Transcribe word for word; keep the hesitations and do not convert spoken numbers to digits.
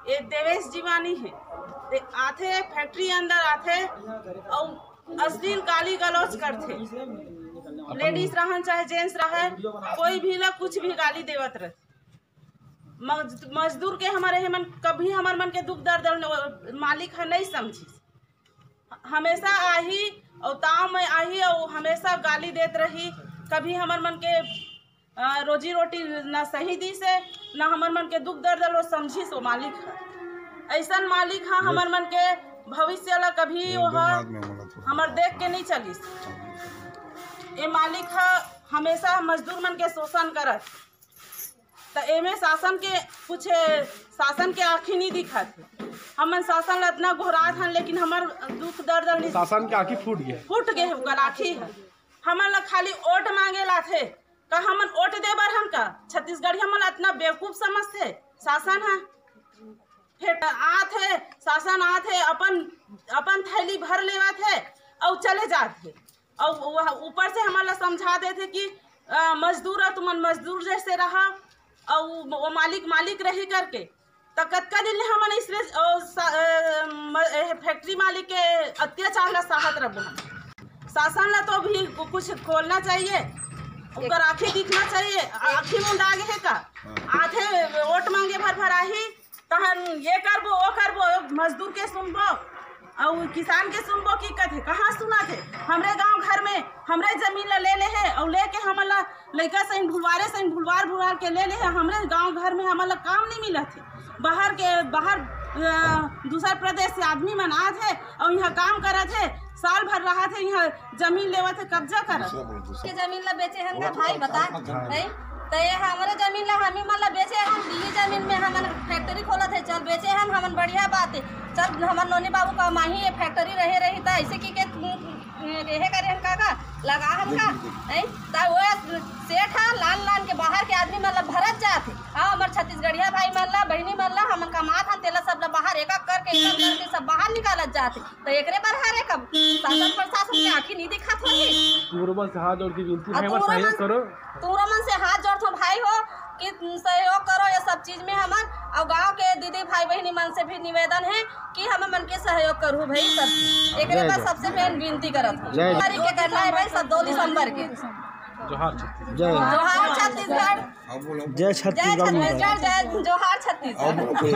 ये देवेश जीवानी हे, ते आथे, फैक्ट्री अंदर आथे अउ अश्लील गाली गलौज करथे। लेडीज रहन चाहे जेंट्स रहे, कोई भी ला कुछ भी गाली देवत रहे। मज-, मजदूर के हमर, एहे मन कभी हमर मन के दुख दर्द ल मालिक ह नहीं समझिस। हमेशा आही अउ ताव में आही अउ हमेशा गाली देत रही। कभी हमर मन के, अ, रोजी रोटी ना सही दिस हे, ना हमर मन के दुख दर्द ल समझिस ओ मालिक ह। ऐसन मालिक ह हमर मन के भविष्य ला कभी वो ह हमर देख के नहीं चलिस। ये मालिक ह हमेशा मजदूर मन के शोषण करत। त एमे शासन के कुछ, शासन के आँखी नहीं दिखत हे। हमन शासन ला इतना गोहरात हन, लेकिन हमर दुख दर्द नहीं, शासन के आँखी फूट गे। फूट गे हे ओकर आँखी ह। हमन ला खाली वोट मांगे लाथे, का हमन वोट दे बर हन का? छत्तीसगढ़िया मन ला इतना बेवकूफ समझथे शासन ह। फेर आत हे, शासन आत हे, अपन, अपन थैली भर लेवत हे अउ चले जात हे। अउ वह ऊपर से हमन ला समझा देथे कि, अ, मजदूर ह, तुमन मजदूर जैसे रहा, अउ वो मालिक मालिक रही करके। त कतका दिन ले हमन इसने, अ, सा-, अ, म-, ए, फैक्ट्री मालिक के अत्याचार ला सहत रबो। शासन ला तो भी कु-, कुछ खोलना चाहिए, ओकर आँखी दिखना चाहिए। आँखी मुंडा गे हे का? आथे वोट मांगे भर भर आही, तहन ये करबो, वो करबो, मजदूर के सुनबो, अउ किसान के सुनबो कि कथे, कहाँ सुनत हे? हमरे गांव घर में हमरे जमीन ला ले ले हे, अउ लेके हमन ला लइका सहिन भुलवारे सहिन भुलवार भुलवार के ले ले हे। हमरे गांव घर में हमन ला काम नहीं मिलत हे। बाहर के, बाहर, अ, दूसर प्रदेश से आदमी मन आत हे अउ यहाँ काम करत हे, साल भर रहत हे, यहाँ जमीन लेवत हे, कब्जा करत हे। दूसरा बोलो, दूसरा। के जमीन ला बेचे हन वो का तो भाई, बता। हाँ। हैं? त ये हमरे जमीन ला हमी मन ला बेचे हन, दिल्ली जमीन में हमन फैक्ट्री खोलत हे, चल बेचे हन, हमन बढ़िया बात हे। चल हमर नोनी बाबू कमाही, ये फैक्ट्री रहे रही त ऐसे की के, हम्म, ये करे हन का, का लगा हन का? हैं? त वो सेठ ह लान लान के बाहर के आदमी मन ला भरत जात हे। हाँ, हमर छत्तीसगढ़िया भाई मन ला, बहिनी मन ला, हमन कमात हन, तेला सब ला बाहर एक एक करके, एक एक करके सब बाहर निकालत जात हे। त एकरे बर हरे कब शासन प्रशासन के आँखी नहीं दिखत होही। तुमरो मन से हाथ जोड़ के विनती अउ है, बस तुमरो सहयोग मन, करो। तुमरो मन से हाथ जोड़थो भाई हो कि सहयोग करो ये सब चीज में हमर, अउ गांव के दीदी भाई बहिनी मन से भी निवेदन है कि हमर मन के सहयोग करू भाई सब। एकरे जय बर जय। सबसे main विनती करत हूँ। जय जय। तारीख के करना है भाई सब, दो दिसंबर के। जोहार छत्तीसगढ़। जय। जोहार छत्तीसगढ़। जय जय छत्तीसगढ़, छत्तीसगढ़। जय जोहार छत्तीसगढ़।